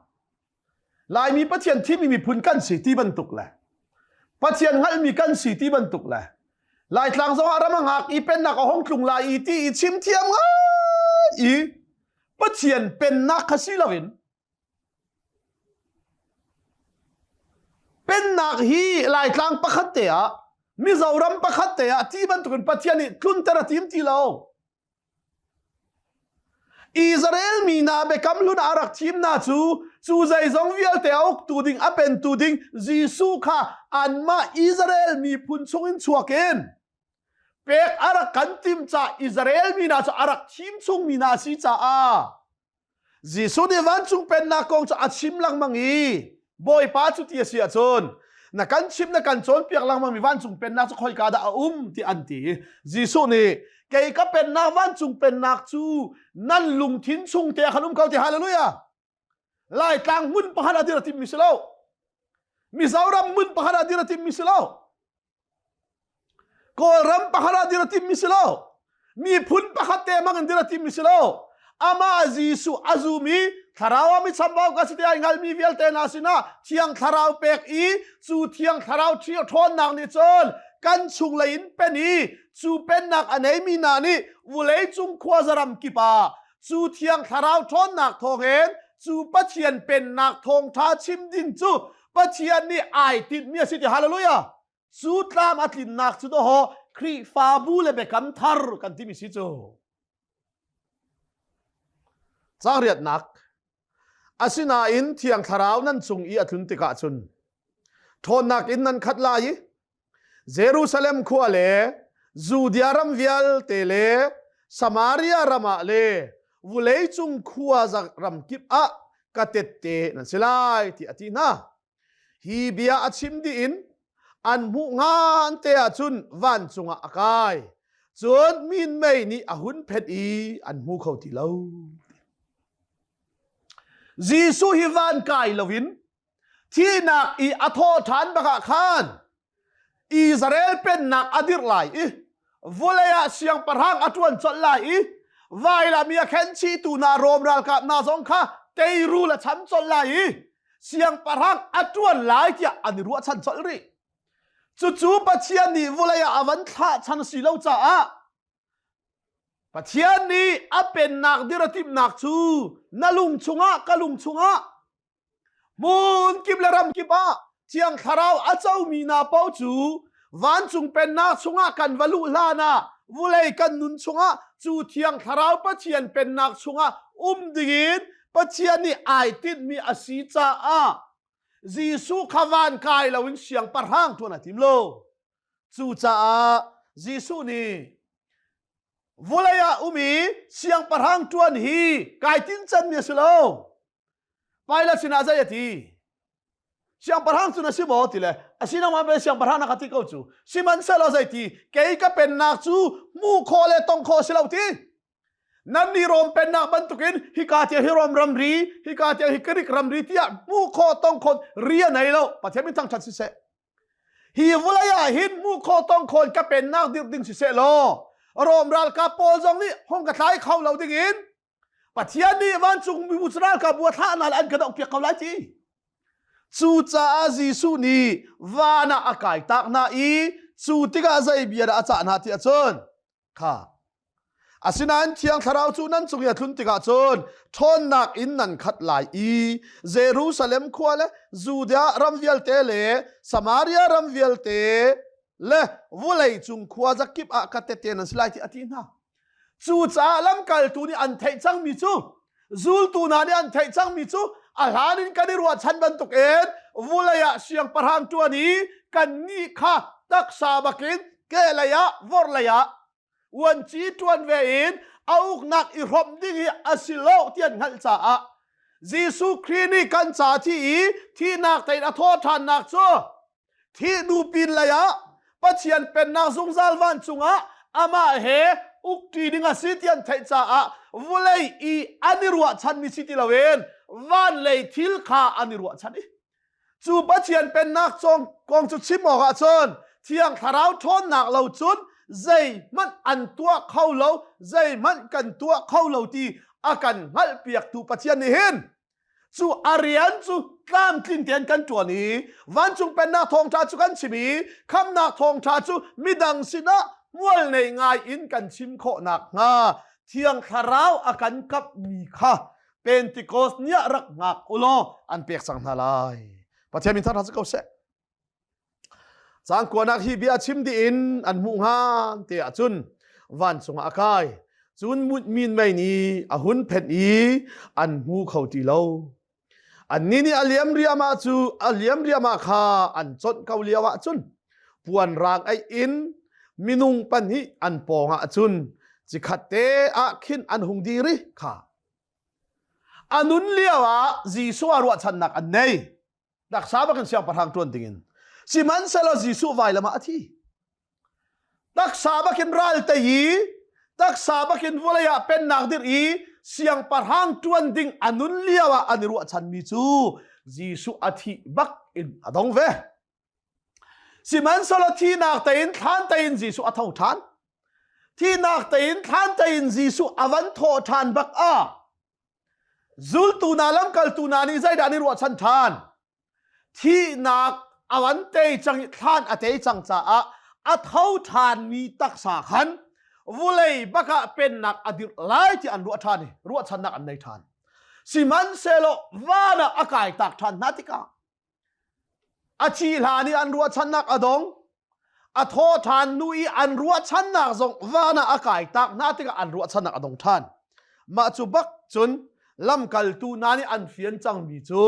Laimi Pathian thimmi miphun kan si ti bantuk le Pathian hngalhmi kan si ti bantuk le Laitlang zong ah ram a ngak i pennak a hong tlung lai i ti i chim thiam ngai i Pathian pennak kha si loin Pennak hi Laitlang pakhat te ah Mizoram pakhat te ah ti bantukin Pathian nih tlunter a tim ti lo. Israel mi hna biakam hlun ah a rak thim hna cu cu zeizong vialte a uktu ding a pentu ding Jesuh kha anmah Israel miphun chungin chuak in pek a rak kan tim ca Israel mi hna cu a rak thim chung mi hna si caah Jesuh nih vancung pennak kong cu a chim lengmang i Bawipa cu ti a si ahcun na kan chim na kan cawnpiak lengmang mi vancung pennak cu khoika dah a um ti an ti. Jesuh nih kei ka pennak vancung pennak cu nan lungthin chung te ah khan um ko ti hallelujah. Laitlang hmun pakhat ah dir a timmi si lo. Mizoram hmun pakhat ah dir a timmi si lo. Kawlram pakhat ah dir a timmi si lo. Miphun pakhat te mang in dir a timmi si lo. Amah Jesuh a zum i thlarau ah mi chambau ka si ti ai ngalmi vialte hna sinah thiang thlarau pek i cu thiang thlarau ṭhawnnak nih cun kan chunglei in pen i cu pennak a neimi hna nih vulei cung khuazaram kip ah cu thiang thlarau ṭhawnnak thawngin cu Pathian pennak thawngṭha chim ding cu Pathian nih ai tinhmi a si ti hallelujah cu tlam a tlinnak cu dawh Khrihfabu le biakam thar kan timi si cu Cangriatnak Asinain Thiang Thlarau nan cung i a tlun tikah cun ṭhawnnak in nan khat lai i Jerusalem khua le Judea ram vialte le Samaria ram ah le vuleicung khua ram kip ah ka tette nan si lai tiah a ti hna. Hi bia a chim dih in an hmuh ngan te ahcun vancung ah a kai. Cun minmei nih a hun phet i an hmu kho ti lo. Jesuh hi van kai loin thihnak i a thawh ṭhan bak ah khan Israel pennak a dirh lai i vulei ah siangpahrang a ṭuan colh lai i vailam i a khenchihtu hna Rom ralkap hna zong kha teirul a cham colh lai i siangpahrang a ṭuan lai tiah an i ruahchan colh rih. Cucu Pathian nih vulei ah a van thlah chan si lo caah Pathian nih a pennak dir a timhnak cu na lung chungah ka lung chungah Hmun kip le ram kip ah Thiang Thlarau a comi hna paoh cu vancung pennak chungah kan va luh hlan ah vulei kan nun chungah cu Thiang Thlarau Pathian pennak chungah um dingin Pathian nih ai tinhmi a si caah Jesuh kha van kai loin siangpahrang ṭuan a tim lo. Cucaah Jesuh nih vulei ah um i siangpahrang ṭuan hi kai tincanmi a si lo. Pilate sinah zei a ti? Siangpahrang cu na si maw ti le asinangmah pe siangpahrang na ka ti ko cu. Sihmanhsehlaw zei ti kei ka pennak cu hmuh khawh le tong khawh si lo ti. Nannih Rom pennak bantukin hika tiang hi Rom ramri, hika tiang hi Greek ramri tiah hmuh khawh tong khawh ri a nei lo. Pathian min thangṭhat siseh. Hi vawlei ah hin hmuh khawh tong khawh ka pennak dirh ding siseh law Rom ralkap pawl zong nih hong ka tlai kho lo ding in Pathian nih vancung mibu cu ralkapbu a thlah hna le an ka dohpiak ko lai ti. Cucaah Jesuh nih van ah a kai tak hna i cu tikah zei bia dah a cah hna ti ahcun kha Asinain Thiang Thlarau cu nan cung i a tlun tikah cun ṭhawnnak in nan khat lai i Jerusalem khua le Judea ram vialte le Samaria ram vialte le vulei cung khua zakip ah ka tete nan si lai ti a ti hna. Cucaah lamkaltu nih an theih cangmi cu zultu hna nih an theih cangmi cu a hlan in kan i ruahchan bantukin vulei ah siangpahrang ṭuan i kannih kha taksa bakin kehlei ah vorhlei ah uanci ṭuan ve in a uknak i hrawmh ding hi a si lo ti an hngalh caah Jesuh Khrih nih kan ca thi i thihnak tein a thawh ṭhannak cu Thih hnu pin lei ah Pathian pennak zungzal vancung ah amah he Ukṭi ding a si ti an theih caah vulei i an i ruahchanmi si ti loin van lei thil kha an i ruahchan i cu Pathian pennak kong cu chim awk ahcun Thiang Thlarau ṭhawnnak lo cun zeihmanh an tuah kho lo, zeihmanh kan tuah kho lo ti a kan hngalhpiaktu Pathian nih hin cu a rian cu tlamtling tein kan ṭuan i vancung pennak thawngṭha cu kan chim i khamnak thawngṭha cu midang sinah hmual nei ngai in kan chim khawh nakhnga Thiang Thlarau a kan kapmi kha Pentecost ni ah rak hngak u law an pek cang hna lai. Pathian min thangṭhat si ko seh. Caang kuanak hi bia chim dih in an hmuh hngan te ahcun vancung ah a kai. Cun minmei nih a hun phenh i an hmu kho ti lo. Annih nih a liam riahmah cu a liam riahmah kha an conh ko lio ahcun puan raang aih in minung pahnih an pawng ah cun cikhat te ah khin an hung dir i kha a nun lio ah Jesuh ah ruahchannak an nei. Taksa bakin siangpahrang ṭuan dingin. Sihmanhsehlaw Jesuh vailam ah a thi. Taksa bakin ral tei i taksa bakin vawlei ah pennak dirh i siangpahrang ṭuan ding a nun lio ah an i ruahchanmi cu Jesuh a thih bak in a dong ve. Sihmanhsehlaw thihnak tein thlan tein Jesuh a tho ṭhan. Thihnak tein thlan tein Jesuh a van thawh ṭhan bak ah Zultu hna lamkaltu hna nih zeidah an i ruahchan ṭhan? Thihnak a van tei cang i thlan a tei cang caah a tho ṭhanmi taksa khan vulei bak ah pennak a dirh lai ti an ruah ṭhan i ruahchannak an nei ṭhan. Sihmanhsehlaw van ah a kai tak ṭhan hna tikah A thi hlan i an ruahchannak a dong. A thaw ṭhan hnu i an ruahchannak zong van ah a kai tak hna tikah an ruahchannak a dong ṭhan. Mah cu bak cun lamkaltu hna nih an fian cangmi cu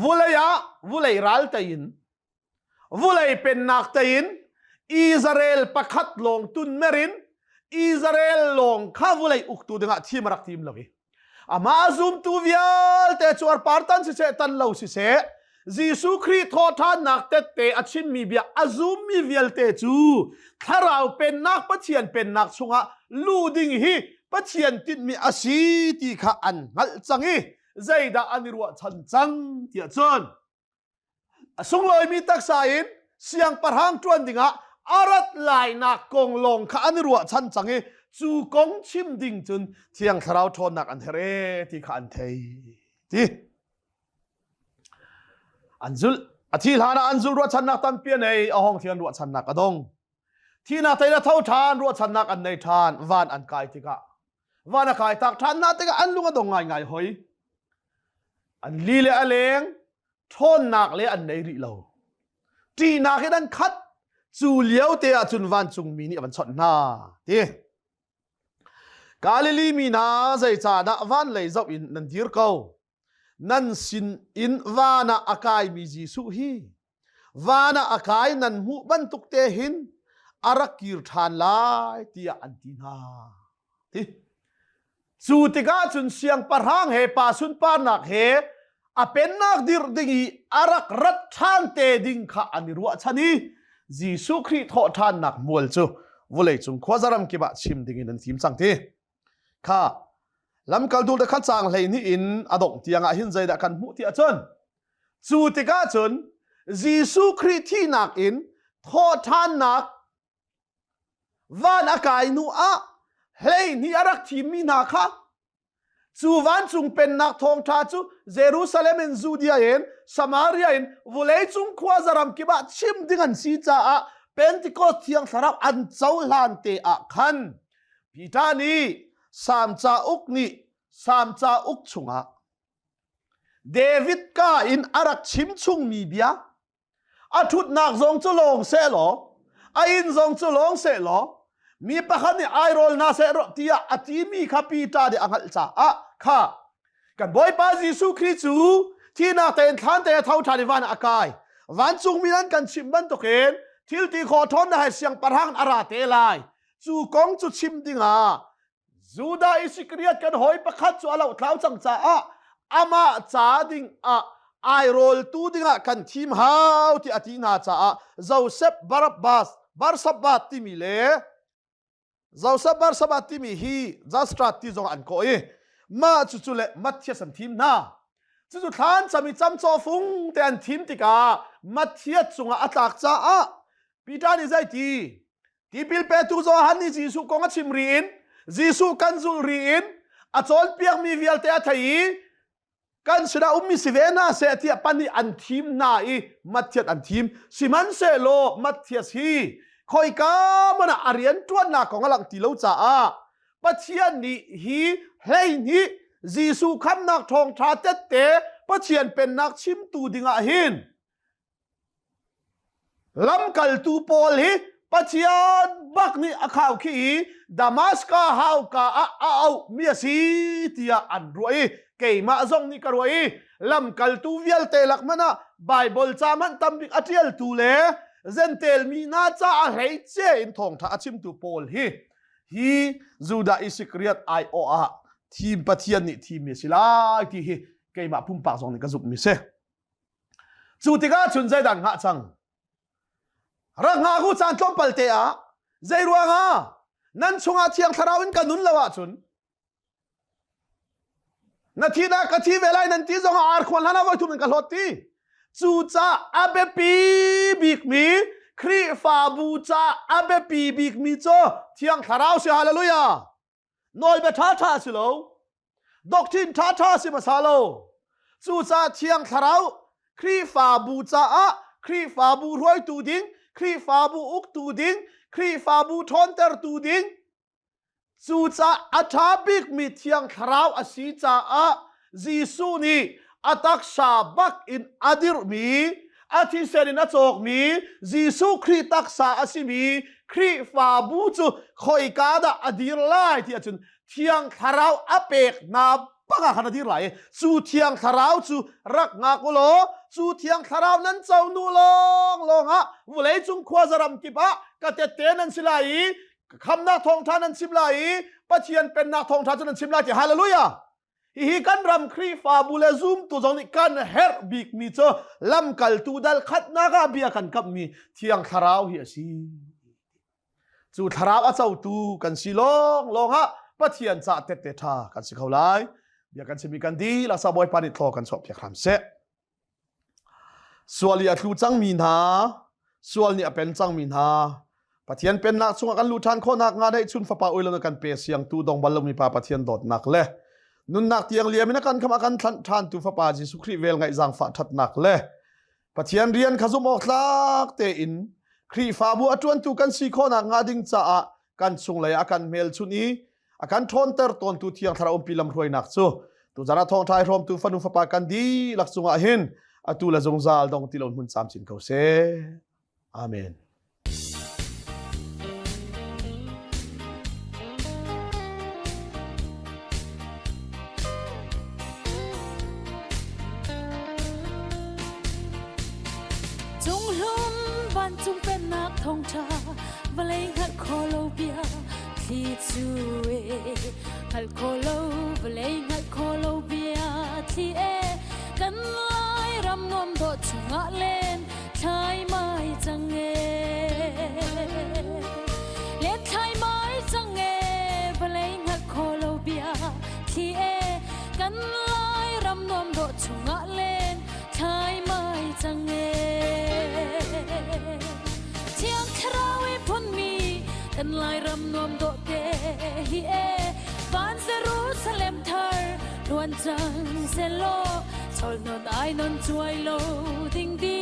vulei ah vulei ral tein vulei pennak tein Israel pakhat lawng tunmer in Israel lawng kha vulei uktu dingah thim a rak tim lo i amah zumtu vialte cu arpar tan siseh tan lo siseh Jesuh Khrih thawhṭhannak tette a chimmi bia a zummi vialte cu thlarau pennak Pathian pennak chungah lu ding hi Pathian tinhmi a si ti kha an hngalh cang i zeidah an i ruahchan cang tiah cun A sunglawimi taksa in siangpahrang ṭuan dingah a rat lainak kong lawng kha an i ruahchan cang i cu kong chim ding cun Thiang Thlarau ṭhawnnak an herh ee ti kha an thei ti. An zulh. A thi hlan ah an zulh ruahchannak tampi a nei, a hong thian ruahchannak a dong. Thihnak tein a tho ṭhan, ruahchannak an nei ṭhan, van an kai tikah van a kai tak ṭhan hna tikah an lung a dong ngaingai hoi. An li le a leng, ṭhawnnak le an nei rih lo. Ṭihnak in an khat. Cu lio te ah cun vancungmi nih a van chawnh hna. Ti. Galilee mi hna zeicahdah van lei zoh in nan dir ko? Nan sin in van ah a kaimi Jesuh hi van ah a kai nan hmuh bantuk te hin a rak kir ṭhan lai tiah an ti hna. Ti. Cu tikah cun siangpahrang he pa sunparnak he a pennak dirh ding i a rak rat ṭhan te ding kha an i ruahchan i Jesuh Khrih thawhṭhannak mual cu vawleicung khuazaram kip ah chim ding in an fim cang ti. Kha lamkaltu te kha caang 12 in a dongh tiang ah hin zeidah kan hmuh ti ahcun cu tikah cun Jesuh Khrih thihnak in thawhṭhannak van a kai hnu ah 12 a rak thimmi hna kha cu vancung pennak thawngṭha cu Jerusalem in Judea in Samaria in vawleicung khuazaram kip ah chim ding an si caah Pentecost thiang thlarau an cohlan te ah khan Peter nih Salm cauk nih Salm cauk chungah David ka in a rak chim chungmi bia a ṭhutnak zong cu lawng seh law a inn zong cu lawng seh law mi pakhat nih airawl hna seh tiah a timi kha Peter nih a hngalh caah kha kan Bawipa Jesuh Khrih cu thihnak tein thlan te a tho ṭhan i van ah a kai vancungmi an kan chimh bantukin thil ti khawh ṭhawnnak he siangpahrang a ra te lai Cu kong cu chim dingah Judah Iskariot kan hawi pakhat cu a lohtlau cang caah amah ca ding ah airawltu dingah kan thim hau ti a ti hna caah Joseph Barabbas. Barsabba timi le Joseph Barsabba timi hi Jastra ti zong an kawh i mah cucu le Matthias an thim hna. Cucu thlan cam i camcaw fung te an thim tikah Matthias cungah a tlak caah Peter nih zei ti? Tipil petu Johan nih Jesuh kong a chim ri in Jesuh kan zulh ri in a cawnpiakmi vialte a thei i kan sinah ummi si ve hna seh tiah pan nih an thim hna i Matthias an thim. Sihmanhsehlaw Matthias hi khoika hmanh ah a rian ṭuannak kong a langh ti lo caah Pathian nih hi 12 Jesuh khamnak thawngṭha tette Pathian pennak chimtu dingah hin Lamkaltu Paul hi Pathian bak nih a khaukhih i Damaska hauka ah a auhmi a si tiah an ruah i keimah zong nih ka ruah i lamkaltu vialte lak hmanh ah Baibal ca hmanh tambik a ṭialtu le Jentail mi hna caah hleice in thawngṭha a chimtu Paul hi hi Judah Iskariot aiawh ah thim Pathian nih thimmi a si lai ti hi keimah pumpak zong nih ka zumhmi si. Cu tikah cun zeidah hngah cang? Rak hngak u caan tlawmpal te ah zei ruangah nan chungah Thiang Thlarau in ka nun lo ahcun na thi dah ka thi ve lai nan ti zongah arkhuan hlan ah voi thum in ka hlawt ti. Cucaah a biapi bikmi Khrihfabu ca a biapi bikmi cu Thiang Thlarau si hallelujah. Nawlbia ṭhaṭha a si lo. Doctrine ṭhaṭha a si hmasa lo. Cucaah Thiang Thlarau Khrihfabu caah Khrihfabu hruaitu ding, Khrihfabu uktu ding, Khrihfabu ṭhawntertu ding, cucaah a ṭha bikmi Thiang Thlarau a si caah Jesuh nih a taksa bak in a dirhmi, a thisen in a cawkmi Jesuh Khrih taksa a simi Khrihfabu cu khoika dah a dir lai ti ahcun Thiang Thlarau a pek hna bak ah khan a dir lai i cu Thiang Thlarau cu rak ngak u law cu Thiang Thlarau nan co hnu lawng lawng ah vawleicung khuaza kip ah ka tette nan si lai i khamnak thawngṭha nan chim lai i Pathian pennak thawngṭha cu nan chim lai ti hallelujah Hihi kan ram Khrihfabu le zumtu zong nih kan herh bikmi cu lamkaltu dal khatnak ah bia kan kamhmi Thiang Thlarau hi a si. Cu Thlarau a cotu kan si lawng lawng ah Pathian cah tette ṭha kan si kho lai. Bia kan chimmi kan dihlak sa Bawipa nih thlaw kan chuahpiak hram seh. Sual i a tlu cangmi hna, sual nih a pen cangmi hna, Pathian pennak chungah kan luh ṭhan khawhnak hnga neihchun fapa ui lo na kan pe siangtu dong bal lomi pa Pathian dawtnak le nunnak tiang liam in a kan kham a kan thlanh ṭhantu fapa Jesuh Khrih vel ngaih zaangfah ṭhatnak le Pathian rian kha zumh awk tlak tein Khrihfabu a ṭuantu kan si khawhnak hnga ding caah kan chunglei a kan hmelchunh i a kan ṭhawnter tawntu Thiang Thlarau umpi lamhruainak cu tuzan ah thawngṭha i hrawmtu fanu fapa kan dihlak cungah hin atu le zungzal dong ti lo hmun camcin ko seh. Amen. Cunghlum vancung pennak thawngṭha vawlei hngalh khawh lo bia thli cu e hngalh khawh lo vawlei hngalh khawh lo bia thli e kan lai ram nuam dawh chungah len thlai mai cang e len thlai mai cang e vawlei hngalh khawh lo bia thli e kan lai ram nuam dawh chungah len thlai mai cang e Thiang Thlarau i phunmi kan Lairam nuam dawh te hi e van Jerusalem thar luan cang selaw chol non ai non chuai lo ding di.